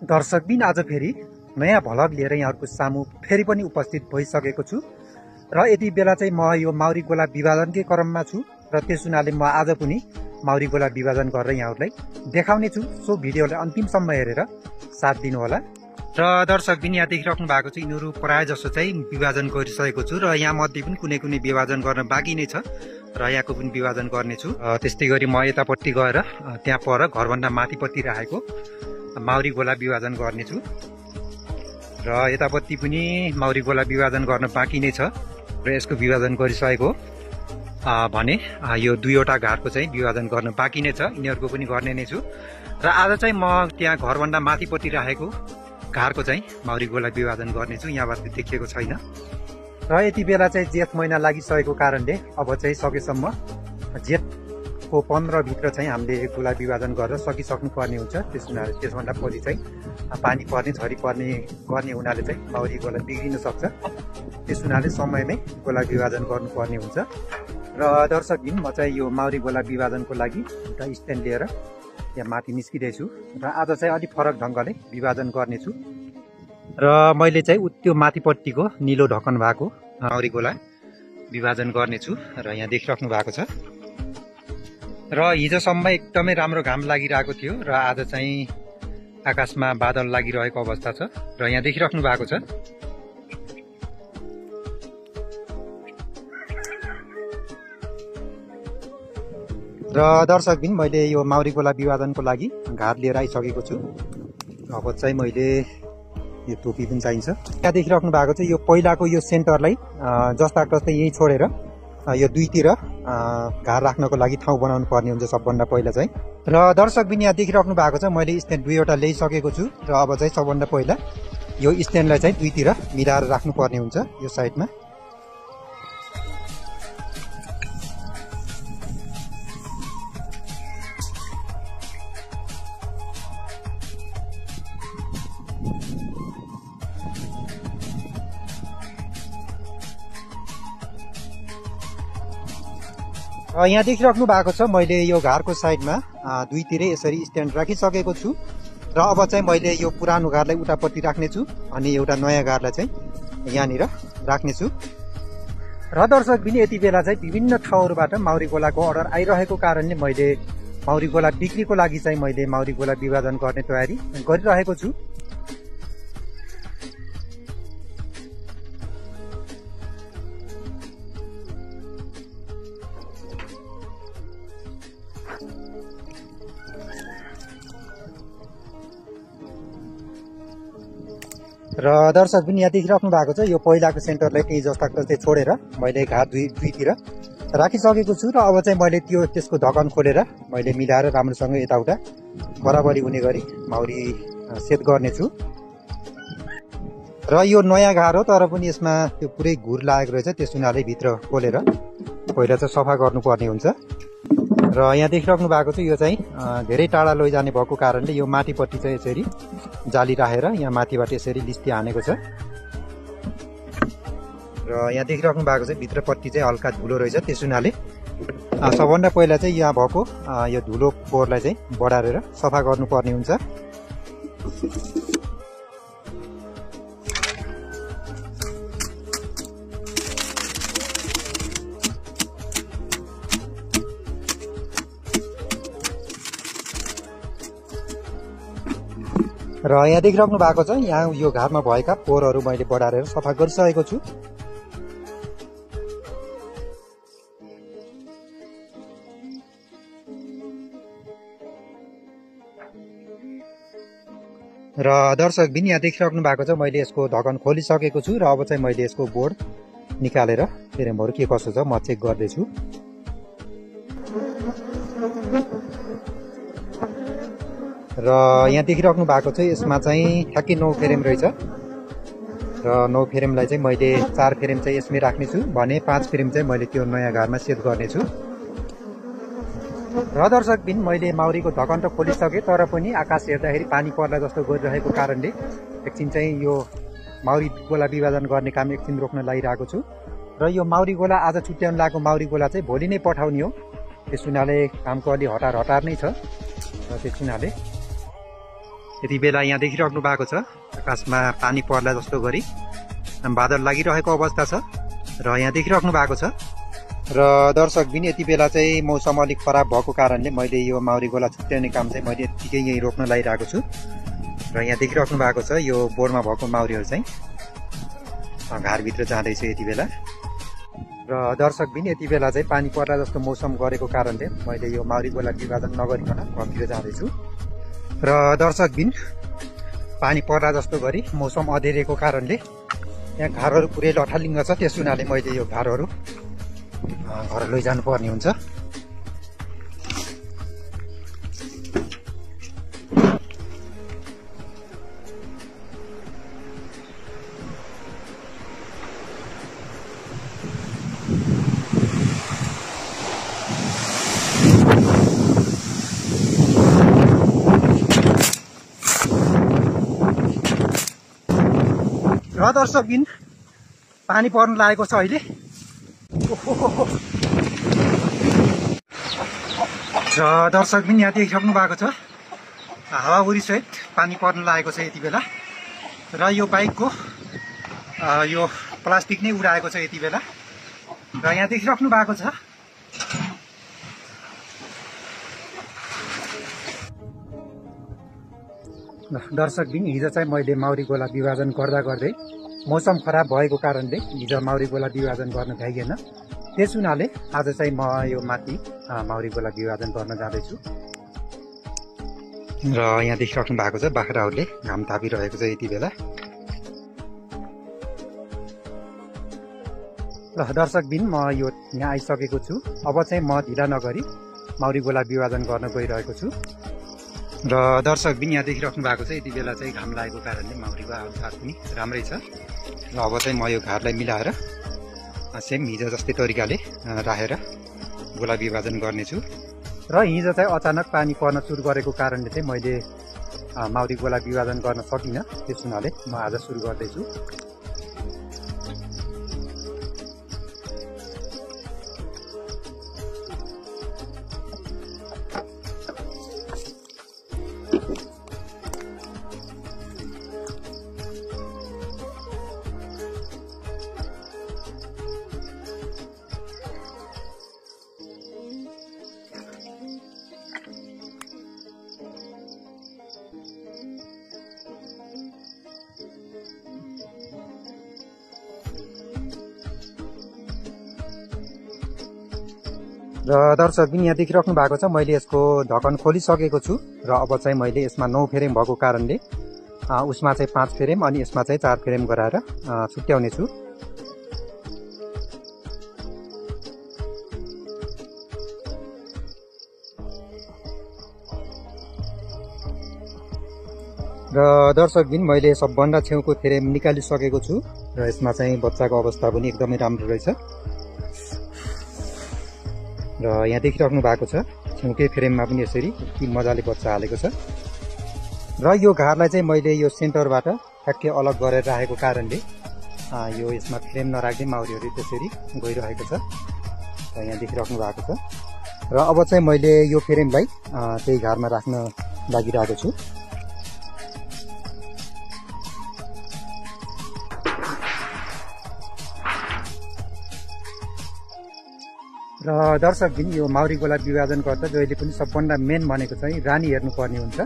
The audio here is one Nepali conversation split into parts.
दर्शकबिन आज फेरि नयाँ भ्लग लिएर यहाँहरुको सामु फेरि पनि उपस्थित भइसकेको छु र यति बेला चाहिँ म यो माउरी गोला विभाजनकै क्रममा छु र त्यस हुनाले म आज पनि माउरी गोला विभाजन गरेर यहाँहरुलाई देखाउने छु। सो भिडियोलाई अन्तिमसम्म हेरेर साथ दिनु होला। र दर्शकबिन यहाँ देखिराख्नु भएको छ यिनीहरु प्राय जसो चाहिँ विभाजन गरिसकेको छु र यहाँ मध्ये पनि कुनै कुनै विभाजन गर्न बाँकी नै छ र यहाँको पनि विभाजन गर्ने छु। त्यस्तै गरी म यतापट्टि गएर त्यहाँ पर घरभन्दा माथिपट्टि राखेको माउरी गोला विभाजन गर्ने छु र यतापट्टि पनि माउरी गोला विभाजन गर्न बाँकी नै छ र यसको विभाजन गरिसकेको भने यो दुईवटा घारको चाहिँ विभाजन गर्न बाँकी नै छ, यिनीहरुको पनि गर्ने नै छु। र आज चाहिँ म त्यहाँ घरभन्दा माथिपट्टि राखेको घारको चाहिँ माउरी गोला विभाजन गर्ने छु, यहाँबाट देखिएको छैन। र यति बेला चाहिँ जेठ महिना लागिसकेको कारणले अब चाहिँ सकेसम्म जेठको 15 भित्र चाहिँ हामीले गोला विभाजन गरेर सकिसक्नु पर्ने हुन्छ। त्यसभन्दा पछि चाहिँ पानी पर्ने झरी पर्ने गर्ने हुनाले चाहिँ माउरी गोला बिग्रिन सक्छ। त्यस हुनाले समयमै गोला विभाजन गर्नुपर्ने हुन्छ। र दर्शकबिन म चाहिँ यो माउरी गोला विभाजनको लागि एउटा स्ट्यान्ड लिएर यहाँ माथि निस्किँदैछु र आज चाहिँ अलिक फरक ढङ्गले विभाजन गर्नेछु। र मैले चाहिँ त्यो माथिपट्टिको निलो ढक्कन भएको माउरी गोला विभाजन गर्नेछु र यहाँ देखिराख्नु भएको छ। र हिजोसम्म एकदमै राम्रो घाम लागिरहेको थियो र आज चाहिँ आकाशमा बादल लागिरहेको अवस्था छ र यहाँ देखिराख्नु भएको छ। र दर्शकबिन मैले यो माउरी गोला विभाजनको लागि घार लिएर आइसकेको छु। अब चाहिँ मैले यो टोपी पनि चाहिन्छ। यहाँ देखिराख्नु भएको छ यो पहिलाको यो सेन्टरलाई जस्ता जस्तै यही छोडेर यो दुईतिर घार राख्नको लागि ठाउँ बनाउनु पर्ने हुन्छ सबभन्दा पहिला चाहिँ। र दर्शकबिन यहाँ देखिराख्नु भएको छ मैले स्ट्यान्ड दुईवटा ल्याइसकेको छु र अब चाहिँ सबभन्दा पहिला यो स्ट्यान्डलाई चाहिँ दुईतिर मिलाएर राख्नु पर्ने हुन्छ यो साइडमा। यहाँ देखिराख्नु भएको छ मैले यो घारको साइडमा दुईतिरै यसरी स्ट्यान्ड राखिसकेको छु र अब चाहिँ मैले यो पुरानो घारलाई उतापट्टि राख्नेछु अनि एउटा नयाँ घारलाई चाहिँ यहाँनिर राख्नेछु। र दर्शकबिन यति बेला चाहिँ विभिन्न ठाउँहरूबाट माउरी गोलाको अर्डर आइरहेको कारणले मैले माउरी गोला बिक्रीको लागि चाहिँ मैले माउरी गोला विभाजन गर्ने तयारी गरिरहेको छु। र दर्शकबिन यहाँ देखिराख्नु भएको छ यो पहिलाको सेन्टरलाई त्यही जस्ता जस्तै छोडेर मैले घार दुईतिर राखिसकेको छु र अब चाहिँ मैले त्यसको ढक्कन खोलेर मैले मिलाएर राम्रोसँग यताउता बराबरी हुने गरी माउरी सेट गर्नेछु। र यो नयाँ घार हो तर पनि यसमा त्यो पुरै घुर लागेको रहेछ, त्यस हुनाले भित्र खोलेर पहिला चाहिँ सफा गर्नुपर्ने हुन्छ। र यहाँ देखिराख्नु भएको छ यो चाहिँ धेरै टाढा लैजाने भएको कारणले यो माथिपट्टि चाहिँ यसरी जाली राखेर यहाँ माथिबाट यसरी लिस्ती हानेको छ। र यहाँ देखिराख्नु भएको चाहिँ भित्रपट्टि चाहिँ हल्का धुलो रहेछ, त्यस हुनाले सबभन्दा पहिला चाहिँ यहाँ भएको यो धुलो फोहोरलाई चाहिँ बढारेर सफा गर्नुपर्ने हुन्छ। र यहाँ देखिराख्नु भएको छ यहाँ यो घारमा भएका फोहोरहरू मैले बढारेर सफा गरिसकेको छु। र दर्शकबिन यहाँ देखिराख्नु भएको छ मैले यसको ढक्कन खोलिसकेको छु र अब चाहिँ मैले यसको बोर्ड निकालेर फ्रेमहरू के कसो छ म चेक गर्दैछु। र यहाँ देखिराख्नु भएको छ यसमा चाहिँ ठ्याक्कै 9 फ्रेम रहेछ र 9 फ्रेमलाई चाहिँ मैले 4 फ्रेम चाहिँ यसमै राख्नेछु भने 5 फ्रेम चाहिँ मैले त्यो नयाँ घारमा सेट गर्नेछु। र दर्शकबिन मैले माउरीको ढक्कन त खोलिसकेँ तर पनि आकाश हेर्दाखेरि पानी पर्ला जस्तो गरिरहेको कारणले एकछिन चाहिँ यो माउरी गोला विभाजन गर्ने काम एकछिन रोक्न लागिरहेको छु। र यो माउरी गोला आज छुट्याउन लागेको माउरी गोला चाहिँ भोलि नै पठाउने हो, त्यस हुनाले कामको अलि हतार नै छ। र त्यस हुनाले यति बेला यहाँ देखिराख्नु भएको छ आकाशमा पानी पर्ला जस्तो गरी बादल लागिरहेको अवस्था छ र यहाँ देखिराख्नु भएको छ। र दर्शकबिन यति बेला चाहिँ मौसम अलिक खराब भएको कारणले मैले यो माउरी गोला छुट्याउने काम चाहिँ मैले यतिकै यहीँ रोक्न लागिरहेको छु। र यहाँ देखिराख्नु भएको छ यो बोर्डमा भएको माउरीहरू चाहिँ घरभित्र जाँदैछ यति बेला। र दर्शकबिन यति बेला चाहिँ पानी पर्ला जस्तो मौसम गरेको कारणले मैले यो माउरी गोला विभाजन नगरिकन घरतिर जाँदैछु। र दर्शकबिन पानी पर्ला जस्तो गरी मौसम अँध्यारेको कारणले यहाँ घरहरू पुरै लथालिङ्ग छ, त्यस हुनाले मैले यो घरहरू घर लैजानु पर्ने हुन्छ। र दर्शकबिन पानी पर्न लागेको छ अहिले। र दर्शकबिन यहाँ देखिराख्नु भएको छ हावाहुरी सहित पानी पर्न लागेको छ यति बेला। र यो बाइकको यो प्लास्टिक नै उडाएको छ यति बेला। र यहाँ देखिराख्नु भएको छ दर्शकबिन हिजो चाहिँ मैले माउरी गोला विभाजन गर्दा गर्दै मौसम खराब भएको कारणले हिजो माउरी गोला विभाजन गर्न भ्याइएन, त्यस हुनाले आज चाहिँ म यो माथि माउरी गोला विभाजन गर्न जाँदैछु। र यहाँ देखिराख्नु भएको छ बाख्राहरूले घाम तापिरहेको छ यति बेला। र दर्शकबिन म यो यहाँ आइसकेको छु। अब चाहिँ म ढिला नगरी माउरी गोला विभाजन गर्न गइरहेको छु। र दर्शकबिन यहाँ देखिराख्नु भएको छ यति बेला चाहिँ घाम लागेको कारणले माउरीको हालत पनि राम्रै छ। र अब चाहिँ म यो घरलाई मिलाएर सेम हिजो जस्तै तरिकाले राखेर गोला विभाजन गर्नेछु। र हिजो चाहिँ अचानक पानी पर्न सुरु गरेको कारणले चाहिँ मैले माउरी गोला विभाजन गर्न सकिनँ, त्यस हुनाले म आज सुरु गर्दैछु। र दर्शकबिन यहाँ देखिराख्नु भएको छ मैले यसको ढक्कन खोलिसकेको छु। र अब चाहिँ मैले यसमा 9 फ्रेम भएको कारणले उसमा चाहिँ 5 फ्रेम अनि यसमा चाहिँ 4 फ्रेम गराएर छुट्याउने छु। र दर्शकबिन मैले सबभन्दा छेउको फ्रेम निकालिसकेको छु र यसमा चाहिँ बच्चाको अवस्था पनि एकदमै राम्रो रहेछ। र यहाँ देखिराख्नु भएको छ छेउकै फ्रेममा पनि यसरी मजाले बच्चा हालेको छ। र यो घरलाई चाहिँ मैले यो सेन्टरबाट ठ्याक्कै अलग गरेर राखेको कारणले यो यसमा फ्रेम नराख्दै माउरीहरू त्यसरी गइरहेको छ। र यहाँ देखिराख्नु भएको छ। र अब चाहिँ मैले यो फ्रेमलाई त्यही घरमा राख्न लागिरहेको छु। र दर्शकबिन यो माउरी गोला विभाजन गर्दा जहिले पनि सबभन्दा मेन भनेको चाहिँ रानी हेर्नुपर्ने हुन्छ।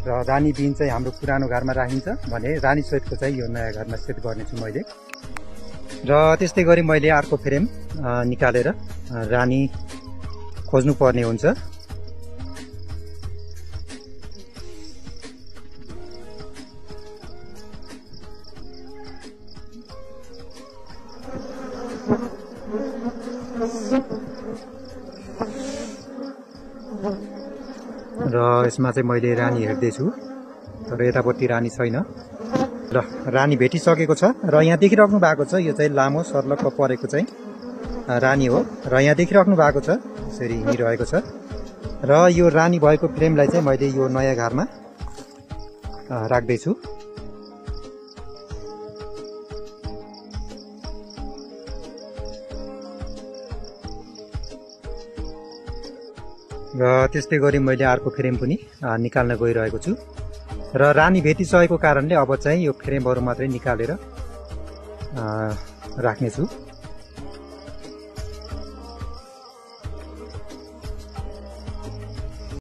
र रानी बिन चाहिँ हाम्रो पुरानो घरमा राखिन्छ भने रानी सहितको चाहिँ यो नयाँ घरमा सेट गर्नेछु मैले। र त्यस्तै गरी मैले अर्को फ्रेम निकालेर रानी खोज्नुपर्ने हुन्छ। र यसमा चाहिँ मैले रानी हेर्दैछु तर यतापट्टि रानी छैन। र रानी भेटिसकेको छ। र यहाँ देखिराख्नु भएको छ यो चाहिँ लामो सर्लक्क परेको चाहिँ रानी हो। र यहाँ देखिराख्नु भएको छ यसरी हिँडिरहेको छ। र यो रानी भएको फ्रेमलाई चाहिँ मैले यो नयाँ घरमा राख्दैछु। र त्यस्तै गरी मैले अर्को फ्रेम पनि निकाल्न गइरहेको छु। र रानी भेटिसकेको कारणले अब चाहिँ यो फ्रेमहरू मात्रै निकालेर राख्नेछु।